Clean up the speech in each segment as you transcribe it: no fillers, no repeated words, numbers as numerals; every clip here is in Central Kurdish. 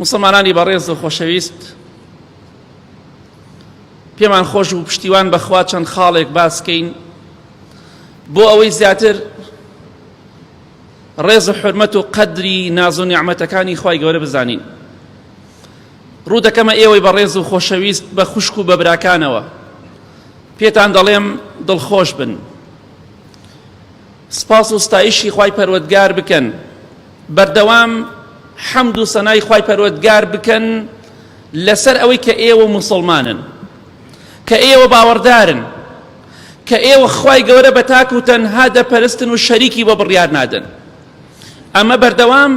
موسڵمانانی بەڕێز و خۆشەویست، پێمان خۆش بوو پشتیوان بەخوا چەند خاڵێک باس کەین بۆ ئەوەی زیاتر ڕێز و حرمەت و قەدری ناز و نیعمەتەکانی خوای گەورە بزانین. ڕوو دەکەمە ئێوەی بەڕێز و خۆشەویست بە خوشک و بە براکانەوە، پێتان دەڵێم دڵخۆش بن، سپاس و ستایشی خوای پەروەردگار بکەن، بەردەوام حەمد و سەنای خوای پەروەردگار بکەن لەسەر ئەوەی کە ئێوە موسڵمانن، کە ئێوە باوەڕدارن، کە ئێوە خوای گەورە بە تاک و تەنها دەپەرستن و شەریکی بۆ بڕیار نادەن. ئەمە بەردەوام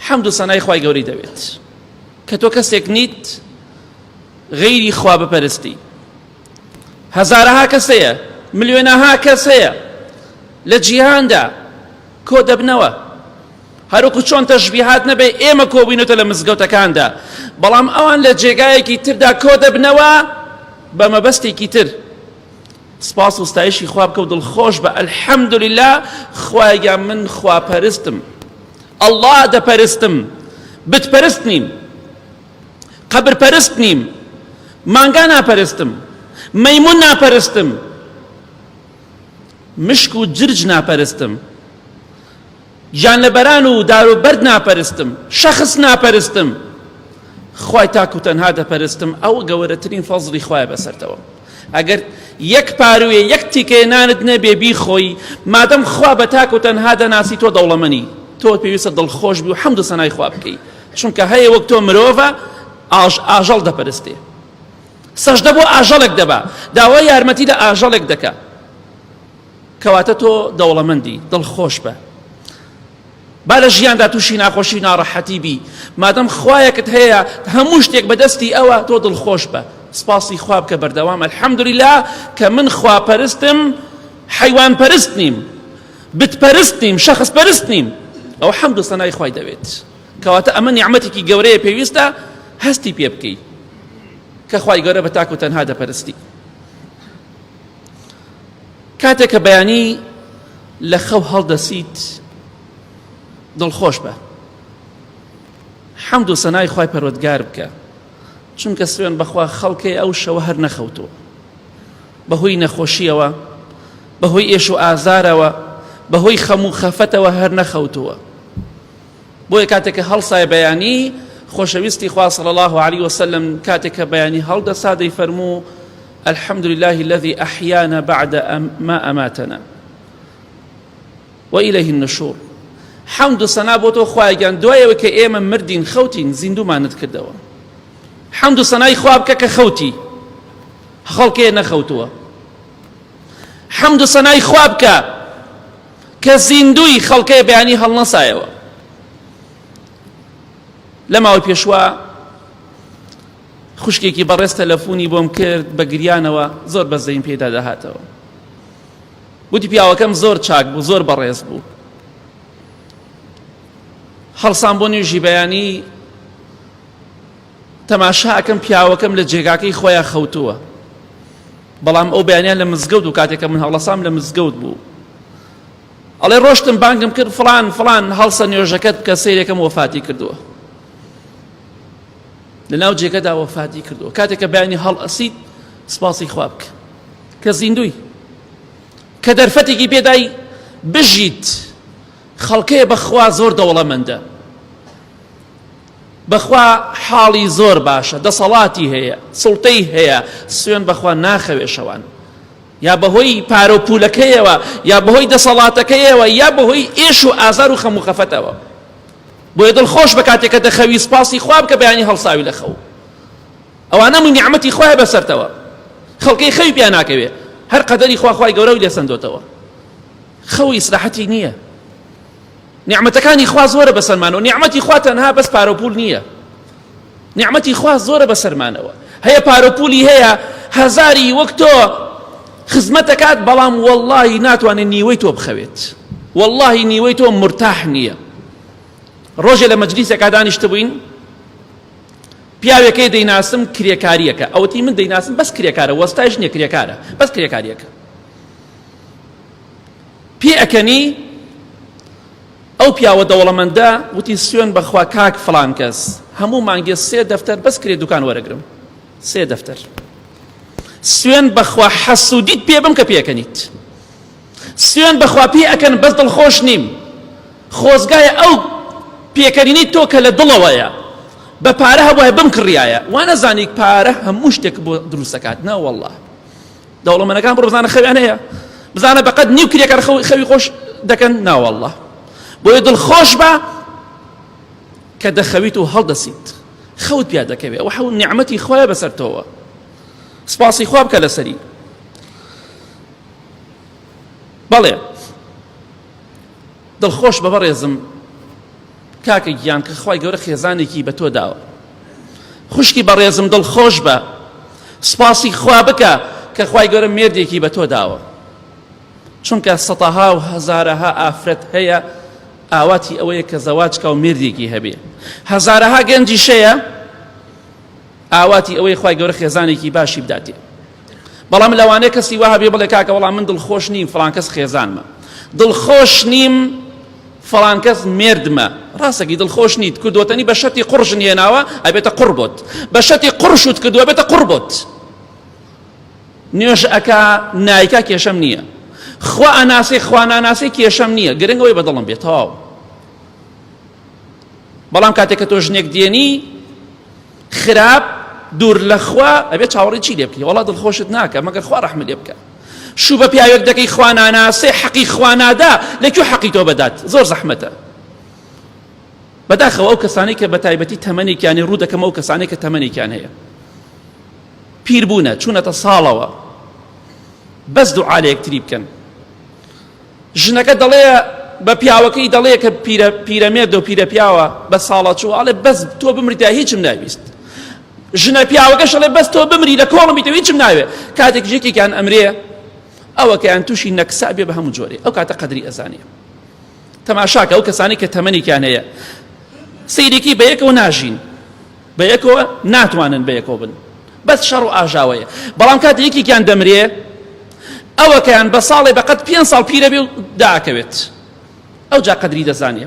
حەمد و سەنای خوای گەورەی دەوێت کە تۆ کەسێک نیت غەیری خوا بپەرستی. هەزارەها کەس هەیە، ملیۆنەها کەس هەیە لە جیهاندا کۆ دەبنەوە، هەروەکو چۆن تەشبیهات نەبێ ئێمە کۆبووینەتە لە مزگەوتەکاندا، بەڵام ئەوان لە جێگایەکی تردا کۆ دەبنەوە بە مەبەستێکی تر. سپاس و ستایشی خوا بکە و دڵخۆش بە، الحمدللە خوایە گیان من خواپەرستم، ئەڵڵا دەپەرستم، بتپەرست نیم، قەبرپەرست نیم، مانگا ناپەرستم، مەیمون ناپەرستم، مشک و جرج ناپەرستم، گیانلەبەران و دار و بەرد ناپەرستم، شەخس ناپەرستم، خوای تاک و تەنها دەپەرستم. ئەوە گەورەترین فەزڵی خوایە بەسەرتەوە. ئەگەر یەک پاروێ یەک تیکەیە نانت نەبێ بیخۆی، مادەم خوا بە تاک و تەنها دەناسی تۆ دەوڵەمەنی، تۆ پێویستە دڵخۆش بی و حەمد و سەنای خوا بکەی، چونکە هەیە وەک تۆ مرۆڤە ئاژەڵ دەپەرستێ، سەژدە بۆ ئاژەڵێک دەبا، داوای یارمەتی لە ئاژەڵێک دەکا. کەواتە تۆ دەوڵەمەندی، دڵخۆش بە. با لە ژیاندا تووشی ناخۆشی و ناڕەحەتی بی، مادەم خوایەکت هەیە هەموو شتێک بەدەستی ئەوە، تۆ دڵخۆش بە، سپاسی خوا بکە بەردەوام، الحمدللە کە من خواپەرستم، حەیوان پەرست نیم، بت پەرست نیم، شەخس پەرست نیم. ئەوە حەمد و سەنای خوای دەوێت. کەواتە ئەمە نیعمەتێکی گەورەیە، پێویستە هەستی پێ بکەی کە خوای گەورە بە تاک و تەنها دەپەرستی. کاتێک کە بەیانی لە خەو هەڵدەسیت دڵخۆش بە، حەمد و سەنای خوای پەروەردگار بکە، چونکە سوێن بەخوا خەڵکێ ئەو شەوە هەر نەخەوتووە، بەهۆی نەخۆشیەوە، بەهۆی ئێش و ئازارەوە، بەهۆی خەم و خەفەتەوە هەر نەخەوتووە. بۆیە کاتێک کە هەڵسای بەیانی، خۆشەویستی خوا صلی الله علیه وسلم کاتێک کە بەیانی هەڵدەسا دەیفەرموو الحمد لله الذي أحيانا بعد ما أماتنا وإليه النشور. حەمد و سەنا بۆ تۆ خوایە گیان، دوای ئەوەی کە ئێمە مردین خەوتین زیندوومانت کردەوە. حەمد و سەنای خوا بکە کە خەوتی، خەڵکێ نەخەوتووە. حەمد و سەنای خوا بکە کە زیندووی، خەڵکێ بەیانی هەڵنەسایەوە. لە ماوەی پێشوە خوشکێکی بەڕێز تەلەفۆنی بۆم کرد بە گریانەوە، زۆر بەزەیم پێدا دەهاتەوە. وتی پیاوەکەم زۆر چاک بوو، زۆر بەڕێز بوو. هەڵسان بۆ نوێژی بەیانی، تەماشا ئەکەم پیاوەکەم لە جێگاکەی خۆیان خەوتووە، بەڵام ئەو بەیانیان لە مزگەوت و کاتێکە من هەڵەسام لە مزگەوت بوو. ئەڵێ ڕۆشتم بانگم کرد فڵان فڵان هەڵسە نوێژەکەت بکە، سەیرەکەم وەفاتی کردووە، لە ناو جێگەدا وەفاتی کردووە. کاتێک کە بەیانی هەڵ ئەسیت سپاسی خوا بکە کە زیندووی، کە دەرفەتێکی پێدای بژیت. خەڵکەیە بەخوا زۆر دەوڵەمەندە، بەخوا حاڵی زۆر باشە، دەسەڵاتی هەیە، سوڵتەی هەیە، سوێن بەخوا ناخەوێ شەوان، یا بەهۆی پارە و پولەکەیەوە، یا بەهۆی دەسەڵاتەکەیەوە، یا بەهۆی ئێش و ئازار و خەم و خەفەتەوە. بۆیە دڵخۆش بە کاتێک کە دەخەوی، سپاسی خوا بکە بەیانی هەڵساوی لە خەو. ئەوانە من نیعمەتی خوایە بەسەرتەوە. خەڵکەی خەوی پیا ناکەوێ، هەر قەدەری خوا خوای گەورەوی لێسەندۆتەوە. خەو ئیسراحەتی نییە. نیعمەتەکانی خوا زۆرە بەسەرمانەوە. نیعمەتی خوا تەنها بەس پارە و پول نییە، نیعمەتی خوا زۆرە بەسەرمانەوە. هەیە پارە و پولی هەیە، هەزاری وەک تۆ خزمەتەکات، بەڵام وەڵڵاهی ناتوانێت نیوەی تۆ بخەوێت، وەڵڵاهی نیوەی تۆ مرتاح نییە. ڕۆژێ لە مەجلیسێکا دانیشتبووین، پیاوێکەی دەیناسم کرێکاریەکە، ئەوەتی من دەیناسم بەس کرێکارە، وەستایش نییە، کرێکارە، بەس کرێکاریەکە. پێ ئەکەنی. ئەو پیاوە دەوڵەمەندە وتی سوێن بەخوا کاک فڵان کەس هەموو مانگێ سێ دەفتەر بەس کرێ دوکان وەرەگرم سێ دەفتەر سوێن بەخوا حەسوودیت پێ بم کە پێکەنیت سوێن بەخوا پێ ئەکەن بەس دڵخۆش نیم خۆزگایە ئەو پێکەنینەی تۆ کە لە دڵەوەیە بە پارە هەبوایە بمکڕیایە وا نەزانی پارە هەموو شتێک بۆ دروستەکات نەوەڵڵا دەوڵەمەنەکان بڕۆ بزانە خەویان هەیە بزانە بەقەد نیو کرێکار خەوی خۆش دەکەن ناوەڵڵا بۆیە دڵخۆش بە کە دەخەویت و هەڵدەسیت خەوت پیا دەکەوێت ئەوە حەو نیعمەتی خوایە بەسەر تۆوە سپاسی خوا بکە لەسەری بەڵێ دڵخۆش بە بەڕێزم کاکە گیان کە خوای گەورە خێزانێکی بە تۆ داوە خوشکی بەڕێزم دڵخۆش بە سپاسی خوا بکە کە خوای گەورە مێردێکی بە تۆ داوە چونکە سەتەها و هەزارەها ئافرەت هەیە ئاواتی ئەوەیە کە زەواج کا و مێردێکی هەبێ هەزارەها گەنجیش هەیە ئاواتی ئەوەی خوای گەورە خێزانێکی باشی بداتێ بەڵام لەوانەیە کەسی وا هەبێ بڵێ کاکە وەڵام من دڵخۆش نیم فڵان کەس خێزانمە دڵخۆش نیم فڵان کەس مێردمە ڕاستەکی دڵخۆش نیت کردوەتەنی بە شەتی قوڕ ژن هێناوە ئەبێتە قوڕ بۆت بە شەتی قوڕ شوت کردووە بێتە قوڕ بۆت نوێژ ئەکا نایکا کێشەم نییە خوا ئەناسێ خوا ناناسێ کێشەم نییە گرنگ ئەوەی بەدڵم بێت تەواو بەڵام کاتێک کە تۆ ژنێک دێنی خراپ دوور لە خوا ئەبێ چاوەڕێی چی لێ بکەی وەڵا دڵخۆشت ناکە مەگەر خوا ڕەحمت لێ بکە شوو بە پیاوێک دەکەی خوا ناناسێ حەقی خوا نادا لە کوێ حەقی تۆ بەدات زۆر زەحمەتە بەداخەوە ئەو کەسانەی کە بە تایبەتی تەمەنێکیانی ڕوو دەکەم ئەو کەسانەی کە تەمەنێکیان هەیە پیر بوونە چوونەتە ساڵەوە بەس دوعا لە یەکتری بکەن ژنەکە دەڵێ بە پیاوەکەی دەڵێ کە پیرە پیرەمێردە و پیرە پیاوە بە ساڵە چوو ئەڵێ بەس تۆ بمری تا هیچم ناویست ژنە پیاوەکەش ئەڵێ بەس تۆ بمری لە کۆڵم بیتەوە هیچم ناوێ کاتێک یەکێکیان ئەمرێ ئەوەکەیان تووشی نەکسا بێ بە هەموو جۆرێ ئەو کاتە قەدری ئەزانێ تەماشاکە ئەو کەسانی کە تەمەنێکیان هەیە سەیرێکی بەیەکەوە ناژین بەیەکەوە ناتوانن بەیەکەوە بن بەس شەڕ و ئاژاوەیە بەڵام کاتێ یەکێکیان دەمرێ ئەوەکەیان بە ساڵێ بەقەد پێ ساڵ پیرە بێ و داکەوێت ئەو جا قەدری دەزانێ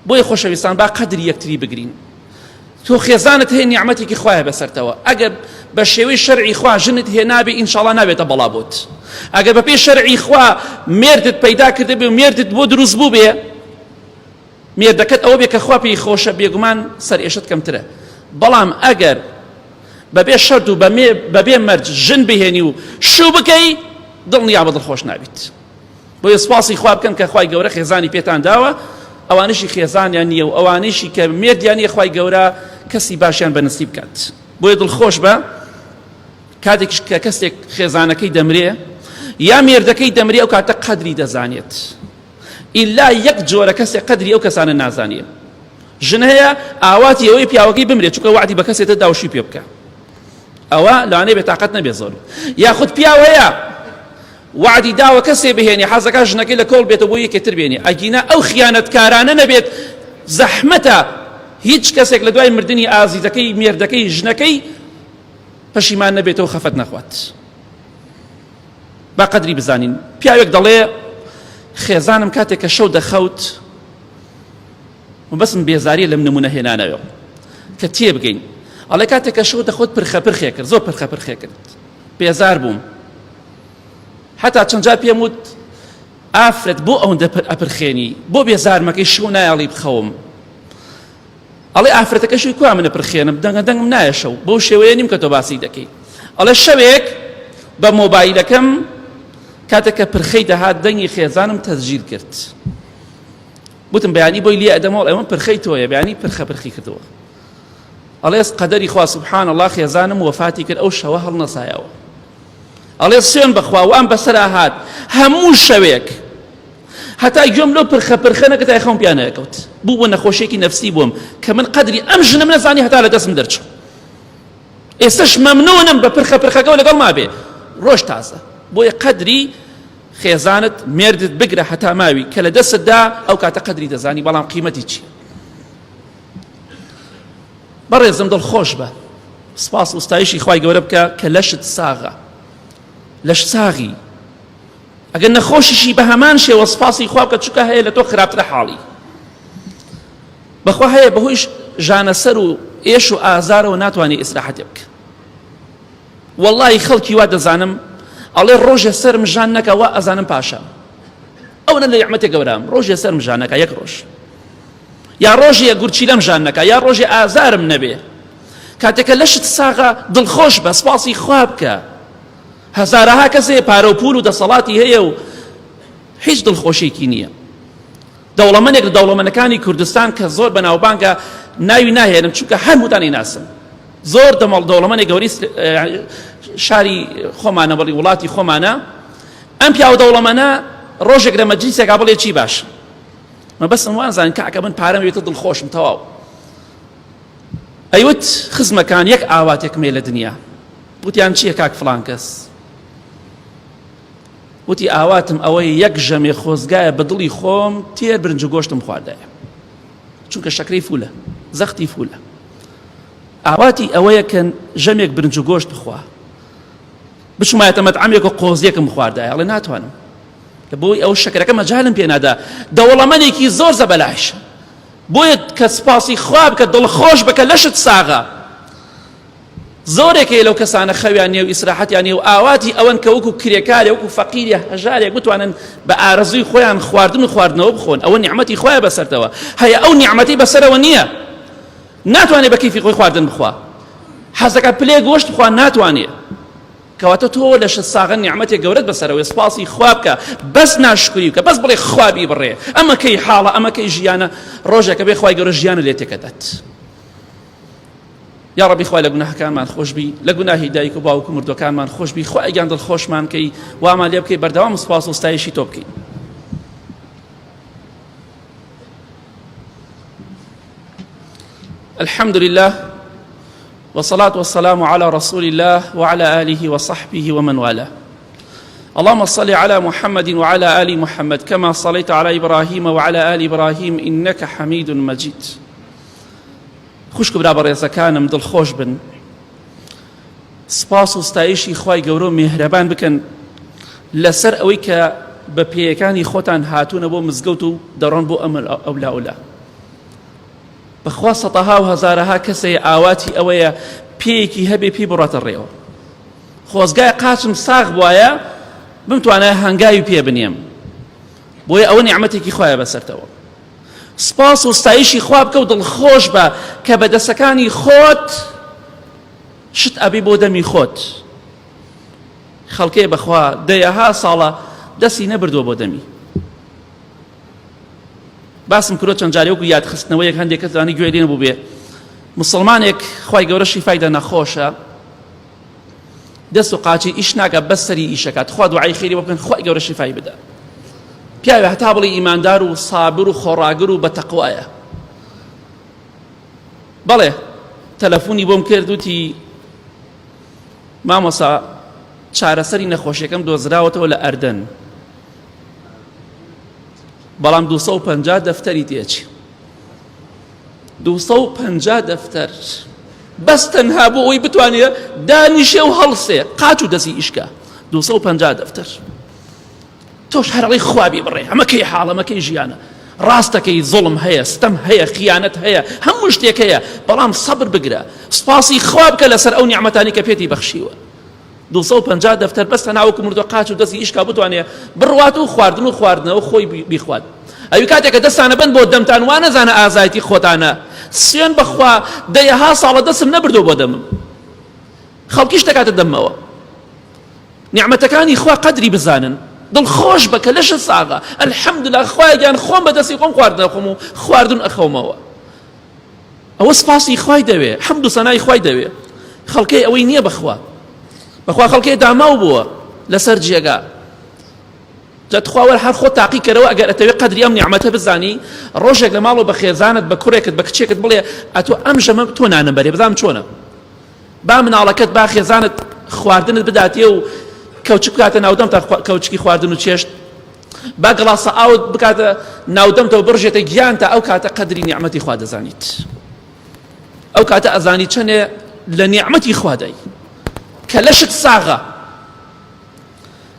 بۆیە خۆشەویستان با قەدری یەکتری بگرین تۆ خێزانت هەیە نیعمەتێکی خوایە بەسەرتەوە ئەگەر بە شێوەی شەرعی خوا ژنت هێنابێ ئینشاڵا نابێتە بەڵا بۆت ئەگەر بە پێی شەرعی خوا مێردت پەیدا کردبێ و مێردت بۆ دروست بوو بێ مێردەکەت ئەوە بێ کە خوا پێی خۆشە بێگومان سەرئێشەت کەمترە بەڵام ئەگەر بەبێ شەرت و بەبێ مەرج ژن بهێنی و شوو بکەی دڵنیابە دڵخۆش نابیت بۆیە سوپاسی خوا بکەن کە خوای گەورە خێزانی پێتان داوە ئەوانشی خێزانیان نییە و ئەوانیشی کە مێردیان نییە خوای گەورە کەسی باشیان بە نسیب بکات بۆیە دڵخۆش بە کاتێکیش کە کەسێک خێزانەکەی دەمرێ یا مێردەکەی دەمرێ ئەو کاتە قەدری دەزانێت ئیلا یەک جۆرە کەسێک قەدری ئەو کەسانە نازانێ ژن هەیە ئاواتی ئەوەی پیاوەکەی بمرێت چونکە وەعدی بە کەسێتە داوشی پێ بکە ئەوە لەوانەیە بێتاقەت نەبێ زۆر یاخود پیاو هەیە وەعدی داوە کەسێ بهێنێ حەزەکە ژنەکەی لە کۆڵ بێتەوە بۆ یەکێ تر بێنێ ئەگینا ئەو خیانەتکارانە نەبێت زەحمەتە هیچ کەسێک لە دوای مردنی ئازیزەکەی مێردەکەی ژنەکەی پەشیمان نەبێتەوە خەفەت نەخوات با قەدری بزانین پیاوێک دەڵێ خێزانم کاتێک کە شەو دەخەوت مەبەستم بێزاریە لەم نمونە هێنانەوە کە تێبگەین ئەڵێ کاتێک کە شەو دەخۆت پرخە پرخێ کرد زۆر پرخە پرخێ کرد بێزار بووم حتا چەند جار پێم وت ئافرەت بۆ ئەوەندە پر ئەپرخێنی بۆ بێزارمەکەی شەو نایەڵی بخەوم ئەڵێ ئافرەتەکەشی کوا منە پرخێنم دەنگە دەنگم نایە شەو بەو شێوەیە نیم کە تۆ باسی دەکەی ئەڵێ شەوێک بە مۆبایلەکەم کاتێک کە پرخەی دەهات دەنگی خێزانم تەسجیل کرد وتم بەیانی بۆی لێ ئەدەمەوە ئەوە پرخەی تۆیە بەیانی پرخە پرخی کردەوە ئەڵێ قەدەری خوا سبحان الله خێزانم وەفاتی کرد ئەو شەوە هەڵنەسایەوە ئەڵێ سوێن بەخوا وام بەسەرا هات هەموو شەوێک هەتا گوێم لەو پرخە پرخە نەکەتای خەوم پیا نەکەوت بوو بۆ نەخۆشیێکی نەفسی بووم کە من قەدری ئەم ژنم نەزانی هەتا لە دەستم دەرچوو ئێستش مەمنونم بە پرخە پرخەکەەوە لەگەڵ مابێ ڕۆژ تازە بۆیە قەدری خێزانت مێردت بگرە هەتا ماوی کە لە دەستتدا ئەو کاتە قەدری دەزانی بەڵام قیمەتی چی بەڕێزم دڵخۆش بە سپاس و ستایشی خوای گەورە بکە کە لەشت ساغە لەش ساغی. ئەگەر نەخۆشیشی بە هەمان شێوە سپاسی خوا بکە چونکە هەیە لە تۆ خراپترە حاڵی بەخوا هەیە بەهۆی ژانەسەر و ئێش و ئازارەوە ناتوانێت ئیسراحەتێ بکە وەڵڵاهی خەڵکی وا دەزانم ئەڵێ ڕۆژێ سەرم ژان نەکا وا ئەزانم پاشام ئەوەنە لە نیعمەتێ گەورام ڕۆژێ سەرم ژان نەکا یەک ڕۆژ یا ڕۆژێ گورچیلەم ژان نەکا یا ڕۆژێ ئازارم نەبێ کاتێکە لەشت ساغە دڵخۆش بە سپاسی خوا بکە هەزارەها کەسێ پارە و پول و دەسەڵاتی هەیە و هیچ دڵخۆشیێکی نییە دەوڵەمەنێک لە دەوڵەمەنەکانی کوردستان کە زۆر بەناوبانگە ناوی ناهێنم چونکە هەمووتانی ناسم زۆر دەمەڵ دەوڵەمەنێک گەوری شاری خۆمانە بەڵی وڵاتی خۆمانە ئەم پیاوە دەوڵەمەنە ڕۆژێک لە مەجلیسێکا بڵێ چی باش مەبەستم وازان کاکە من پارەم وێتە دڵخۆشم تەواو ئەیوت خزمەکان یەک ئاواتێکم لە دنیا وتیان چییە کاک فلان کەس وتی ئاواتم ئەوەیە یەک ژەمێ خۆزگایە بە دڵی خۆم تێر برنج و گۆشتم خواردایە چونکە شەکرەی فولە زەختی فولە ئاواتی ئەوەیە کە ژەمێک برنج و گۆشت بخوا بچمایەتە مەتعەمێک و قۆزیەکم خواردایە ئەڵێ ناتوانم لە بۆی ئەو شەکرەکە مەجالم پێ نادا دەوڵەمەنێکی زۆر زەبەلاحش بۆیە کە سپاسی خوا بکە دڵخۆش بکە لەشت ساغە زۆرێک هەیە لەو کەسانە خەویان نیە و ئیسراحەتیان نیە و ئاواتی ئەوەن کە وەکو کرێکارێ وەکو فەقیرێ هەژارێک بتوانن بە ئارەزووی خۆیان خواردن و خواردنەوە بخۆن ئەوە نیعمەتی خوایە بەسەرتەوە هەیە ئەو نیعمەتی بەسەرەوە نییە ناتوانێت بە کەیفی خۆی خواردن بخوا حەزەکە پلێ گۆشت بخوا ناتوانێت کەواتە تۆ لەشت ساغە نیعمەتێک گەورەت بەسەرەوەی سپاسی خوا بکە بەس ناشکری بکە بەس بڵێ خوا بیبڕێ ئەمە کەی حاڵە ئەمە کەی ژیانە ڕۆژێکە بێ خوای گەورە ژیانە لێ تێکەدات یاڕەبی خوای لە گوناهەکانمان خۆشبی لە گوناهی دایک و باوک و مردوەکانمان خۆشبی خوای گیان دڵخۆشمان کەی وامان لێ بکەی بەردەوام سوپاس و ستایشی تۆ بکەین الحمد لله والصلاة والسلام على رسول الله وعلى آله وصحبه ومن والاه اللهم صل على محمد وعلى آل محمد كما صليت على إبراهيم وعلى آل إبراهيم إنك حميد مجيد خوشک و برا بەڕێزەکانم دڵخۆش بن سپاس و ستایشی خوای گەورە و مێهرەبان بکەن لەسەر ئەوەی کە بە پێیەکانی خۆتان هاتوونە بۆ مزگەوت و دەڕۆن بۆ ئەمە ئەولا ئەولا بەخوا سەتەها و هەزارەها کەسەیە ئاواتی ئەوەیە پێیەکی هەبێ پێی بڕاتە ڕێوە خۆزگای قاچم ساغ بواە بمتوانای هەنگاوی پێ بنێم بۆیە ئەوە نیعمەتێکی خوایە بەسەرتەوە سپاس و ستایشی خوا بکە و دڵخۆش بە کە بە دەسەکانی خۆت شت ئەبی بۆ دەمی خۆت خەڵکێ بەخوا دەیەها ساڵە دەستی نەبردووە بۆ دەمی باسم کرۆ چەند جارێ وەکو یادخستنەوەیەک هەندێک کەس لەوانەیە گوێی لێ نەبووبێ مسلمانێک خوای گەورە شیفای دا نەخۆشە دەست و قاچی ئیش ناکە بەس سەری ئیشەکات خوا دوعای خێری بۆ بکەن خوای گەورە شیفای بدا پیاوێ هەتا بڵێ ئیماندار و سابر و خۆڕاگر و بەتەقوایە بەڵێ تەلەفۆنی بۆم کرد وتی مامۆسا چارەسەری نەخۆشیەکەم دۆزراوەتەوە لە ئەردەن بەڵام 250 دەفتەری تێچی 250 دەفتەر بەس تەنها بۆ ئەوەی بتوانێت دانیشێ و هەڵسێ قاچ و دەستی ئیشکا 250 دەفتەر تۆش هەر ئەڵێی خوا بیبڕێ ئەمە کەی حاڵ ئەمە کەی ژیانە ڕاستەکەی زوڵم هەیە ستەم هەیە خیانەت هەیە هەموو شتێک هەیە بەڵام سەبر بگرە سپاسی خوا بکە لەسەر ئەو نیعمەتانی کە پێتی بەخشیوە 250 دەفتەر بەس تەنها وەکو مردووە قاچ و دەستی ئیشکا بتوانێ بڕوات و خواردن و خواردنەوە خۆی بیخوات ئەوی کاتێک کە دەستانە بن بۆ دەمتان وا نەزانە ئازایەتی خۆتانە سوێن بەخوا دەیەها ساڵە دەستم نەبردووە بۆ دەمم خەڵکیش دەکاتە دەمەوە نیعمەتەکانی خوا قەدری بزانن دڵخۆش بە کە لەشت ساغە الحمدلله خوایە گیان خۆم بە دەستی خۆم خواردن ئەخۆم و خواردن ئەخەومەوە ئەوە سپاسی خوای دەوێ حەمد و سەنای خوای دەوێ خەڵکەی ئەوەی نییە بەخوا بەخوا خەڵکەی داماو بووە لەسەر جێگا جا تخوا وەرە هەر خۆت تاقی کەرەوە ئەگەر ئەتەوێ قەدری ئەم نیعمەتە بزانی ڕۆژێک لە ماڵەوە بە خێزانت بە کوڕێکت بە کچێکت بڵێ ئەتۆ ئەم ژەمە تۆ نانم بەرێ بزانم چۆنە با مناڵەکەت با خێزانت خواردنت بداتێ و کەوچک بکاتە ناودەم تا کەوچکی خواردن و چێشت با گڵاسە ئاوت بکاتە ناودەمتەوە بڕژێتە گیان تا ئەو کاتە قەدری نیعمەتی خوا دەزانیت ئەو کاتە ئەزانی چەنێ لە نیعمەتی خوادای کە لەشت ساغە.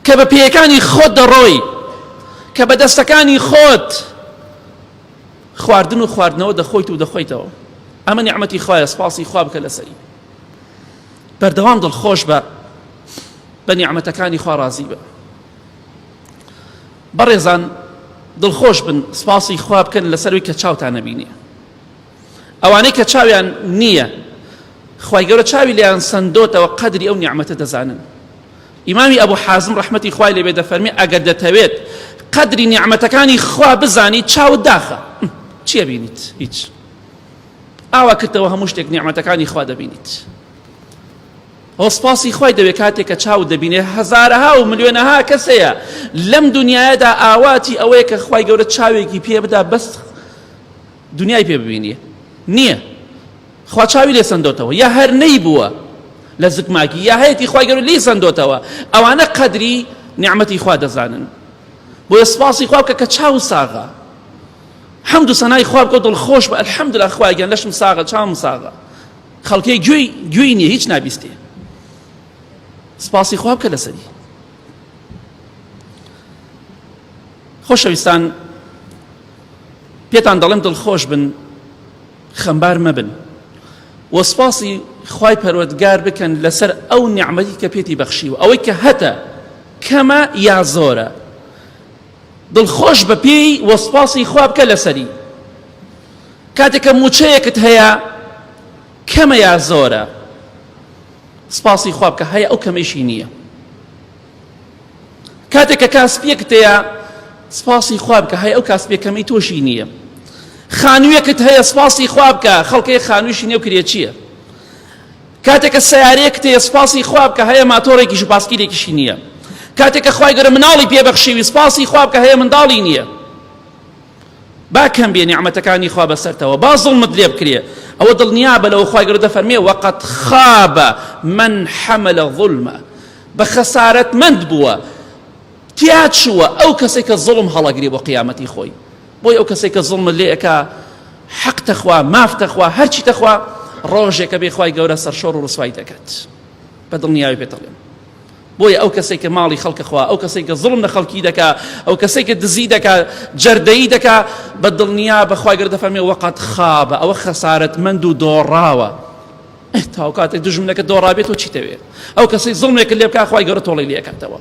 کە بە پێیەکانی خۆت دەڕۆی، کە بە دەستەکانی خۆت خواردن و خواردنەوە دەخۆیت و دەخۆیتەوە. ئەمە نیعمەتی خوایە، سپاسی خوا بکە لەسەری. بەردەوام دڵخۆش بە بە نیعمەتەکانی خوا ڕازی بە. بەڕێزان دڵخۆش بن، سپاسی خوا بکەن لەسەروی کە چاوتان نەبینێ. ئەوانەی کە چاویان نییە خوای گەورە چاوی لێیان سەندۆتەوە قەدری ئەو نیعمەتە دەزانن. ئیمامی ئەبو حازم ڕەحمەتی خوای لێ بێ دەفەرمێ ئەگەر دەتەوێت قەدری نیعمەتەکانی خوا بزانی چاوت داخە چی ئەبینیت؟ هیچ. ئاوا کردەوە هەموو شتێک نیعمەتەکانی خوا دەبینیت. ئەو سپاسی خوای دەوێت کاتێک کە چاوت دەبینێ هەزارەها و ملیۆنەها کەسەیە لەم دنیایەدا ئاواتی ئەوەیە کە خوای گەورە چاوێکی پێ بدا بەس دنیای پێ ببینیە نییە خوا چاوی لێ سەندۆتەوە یا هەر نەیبووە لە زکماکی یا هەیەتی خوای گەورە لێی سەندۆتەوە ئەوانە قەدری نیعمەتی خوا دەزانن بۆیە سپاسی خوا بکە کە چاو ساغە حەمد و سەنای خوا بکە دڵخۆش بە الحمدلله خوای گیان لەشم ساغە چاوم ساغە خەڵکی گوێی گوێی نییە هیچ نابیستێ سپاسی خوا بکە لەسەری خۆشەویستان پێتان دەڵێم دڵخۆش بن خەمبار مەبن و سپاسی خوای پەروەردگار بکەن لەسەر ئەو نیعمەتی کە پێتی بەخشیوە ئەوەی کە هەتە کەمە یا زۆرە دڵخۆش بە پێی و سپاسی خوا بکە لەسەری کاتێک کە موچەیەکت هەیە کەمە یا زۆرە سپاسی خوا بکە هەیە ئەو کەمەیشی نییە کاتێک کە کاسپیەکت هەیە سپاسی خوا بکە هەیە ئەو کاسپیە کەمەی تۆشی نییە خانوویەکت هەیە سپاسی خوا بکە خەڵکەی خانوویشی نیە و کرێچییە کاتێک کە سیارەیەکت هەیە سپاسی خوا بکە هەیە ماتۆڕێکیش و پاسکیلێکیشی نییە کاتێک کە خوای گەورە مناڵی پێبەخشیوی سپاسی خوا بکە هەیە منداڵی نییە با کەم بێ نیعمەتەکانی خوا بەسەرتەوە با زوڵمت لێ بکرێ ئەوە دڵنیابە لەوە خوای گەورە دەفەرمێ وقد خاب من حمل ظلمە بە خەسارەتمەند بووە تیا چووە ئەو کەسێک کە زوڵم هەڵەگرێ بۆ قیامەتی خۆی بۆی ئەو کەسێک کە زوڵمت لێ ئەکا حەق تەخوا ماف تەخوا هەرچی تەخوا ڕۆژێکە بێ خوای گەورە سەرشۆڕ و ڕسوای دەکات بە دڵنیاوی پێتەڵێم بۆیە ئەو کەسێک کە ماڵی خەڵکە خوا ئەو کەسێک کە زوڵم لە خەڵکی دەکا ئەو کەسێک کە دزی دەکا جەردەیی دەکا بە دڵنیا بە خوای گەورە دەفەرمێ وەقەد خاب ئەوە خەسارەتمەند و دۆڕاوە تاو کاتێک دوژمنەکە دۆڕابێت تۆ چی دەوێت ئەو کەسەی زوڵمێکت لێ بکا خوای گەورە تۆڵەی لێ ئەکاتەوە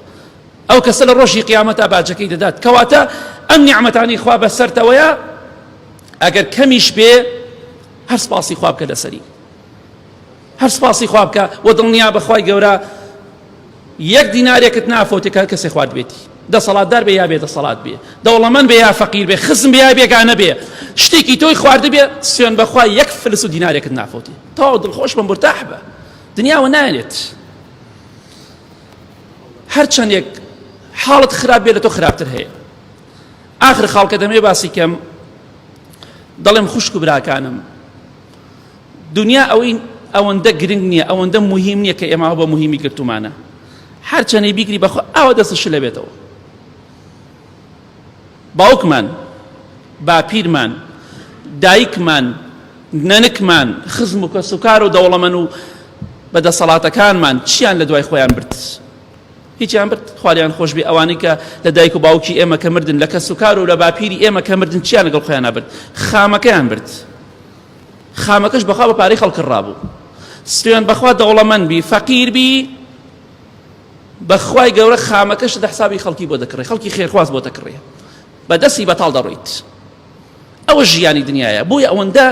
ئەو کەسە لە ڕۆژی قیامەتا باجەکەی دەدات کەواتە ئەم نیعمەتانی خوا بەسەرتەوەیە ئەگەر کەمیش بێ هەر سپاسی خوا بکە لەسەری هەر سپاسی خوا بکە و دڵنیا بە خوای گەورە یەک دینارێکت نافەوتێ کە هەر کەسێ خواردبێتی دەسەڵاتدار بێ یا بێ دەسەڵات بێ دەوڵەمەند بێ یا فەقیر بێ خزم بێ یا بێگانە بێ شتێکی تۆی خواردبێ سوێن بەخوا یەک فلس و دینارێکت نافەوتێ تەواو دڵخۆش بە مرتاح بە دنیاوە نایەنێت هەرچەندێک حاڵت خراپ بێ لە تۆ خراپتر هەیە ئاخر خاڵکە دەمێ باسی کەم دەڵێم خوشک و براکانم دونیا ئەوەی ئەوەندە گرنگ نییە ئەوەندە موهیم نییە کە ئێمە بە موهیمی گرتومانە هەرچەنەی بیگری بەخۆ ئاوە دەست شلە بێتەوە باوکمان باپیرمان دایکمان نەنکمان خزم و کەسوکار و دەوڵەمەن و بە دەسەڵاتەکانمان چیان لە دوای خۆیان برد هیچیان برد خوالیان خۆشببی ئەوانەی کە لە دایک و باوکی ئێمە کە مردن لە کەسوکار و لە باپیری ئێمە کە مردن چیان لەگەڵ خۆیان برد خامەکەیان برد خامەکەش بەخوا بە پارەی خەڵک کڕابوو سوێن بەخوا دەوڵەمەند بی فەقیر بی بەخوای گەورە خامەکەش لە حسابی خەڵکی بۆ دەکڕێ خەڵکی خێرخواز بۆ دەکڕێ بە دەستی بەتاڵ دەڕۆیت ئەوە ژیانی دنیاە بۆیە ئەوەندە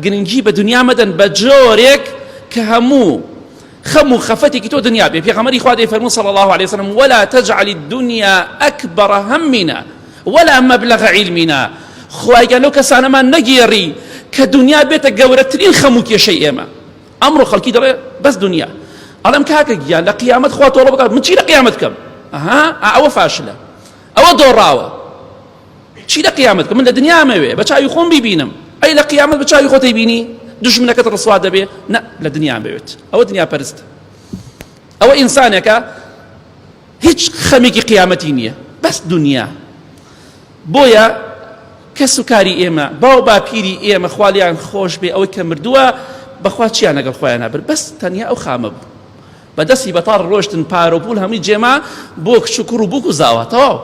گرنگی بە دنیا مەدەن بە جۆرێک کە هەموو خەم و خەفەتێکی تۆ دنیا بێ پێغەمبەری خوا دەیفەرموو صلی الله علیه وسلم ولا تجعل الدنيا اکبر همنا ولا مبلغ علمنا خوای گیان لەو کەسانەمان نەگێڕی کە دنیا بێتە گەورەترین خەم و کێشەی ئێمە ئەمڕۆ خەڵکی دەڵێ بەس دنیا ئەڵێم کاکە گیان لە قیامەت خوا تۆڵە بکات من چی لە قیامەت بکەم ئەها ئەوە فاشلە ئەوە دۆڕاوە چی لە قیامەت بکەم من لە دنیا مەوێ بە چاوی خۆم بیبینم ئەی لە قیامەت بە چاوی خۆتەی بینی دوژمنەکەت ڕسوا دەبێ نە لە دنیا بێت ئەوە دنیا پەرست ئەوە ئینسانێکە هیچ خەمێکی قیامەتی نییە بەس دنیا بۆیە کەس و کاری ئێمە باو باپیری ئێمە خوالیان خۆش بێ ئەوەی کە مردووە بەخوا چیان لەگەڵ خۆیان نابرد بەس تەنیا ئەو خامە بوو. بە دەستی بەتاڵ ڕۆشتن پارە و پوول هەمووی جێما بۆ کچ و کوڕ و بووک و زاوا تەواو.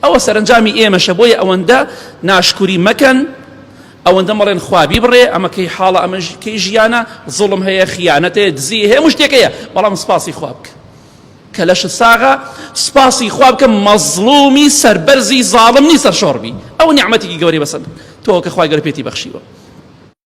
ئەوە سەرەنجامی ئێمەشە بۆیە ئەوەندە ناشکوری مەکەن ئەوەندە مەڵێن خوا بیبڕێ ئەمە کەی حاڵە ئەمە کەی ژیانە زوڵم هەیە خیانەت هەیە دزی هەیە هەموو شتێک هەیە بەڵام سپاسی خوا بکە کە لەشت ساغە سپاسی خوا بکە مەزڵومی سەربەرزی زاڵم نی سەرشۆڕ بی ئەو نیعمەتێکی گەورەی بەسەر تۆ کە خوای گەورە پێتی بەخشیوە.